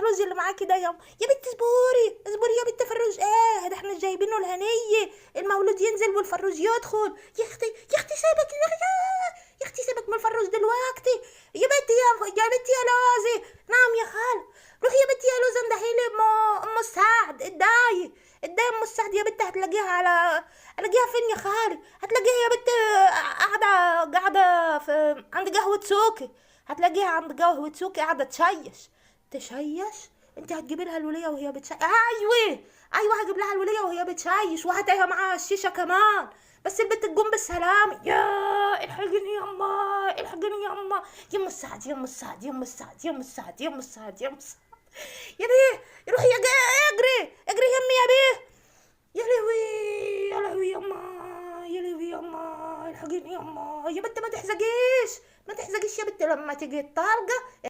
الفروج اللي معاكي ده يا بنت؟ اصبري اصبري يا بنت، فروج ايه ده؟ احنا جايبينه الهنيه، المولود ينزل والفروج يدخل. يا اختي يا اختي سيبك، يا اختي سيبك من الفروج دلوقتي. يا بنتي يا بنتي يا لوزي. نعم يا خال. روحي يا بنتي يا لوزة اندهيلي ام السعد، الداي الداي ام السعد يا بنتي. هتلاقيها على، هتلاقيها فين يا خالي؟ هتلاقيها يا بنت قاعدة في عند قهوة سوكي، هتلاقيها عند قهوة سوكي قاعدة تشيش تشيش. انت هتجيبي لها الولية وهي بتشيش؟ ايوه ايوه هجيب لها الولية وهي بتشيش، وهاتيها معاها الشيشة كمان، بس البنت تقوم بالسلام. يا الحقيني يا اما، الحقيني يا اما، يا ام السعد يا ام السعد يا ام السعد يا ام السعد يا ام السعد يا ام السعد. يا بيه روحي يا اجري اجري يمي يا بيه. يا لهوي يا لهوي يا اما، يا لهوي يا اما، الحقيني يا اما. يا بنت ما تحزقيش ما تحزقيش يا بنت، لما تيجي الطلقة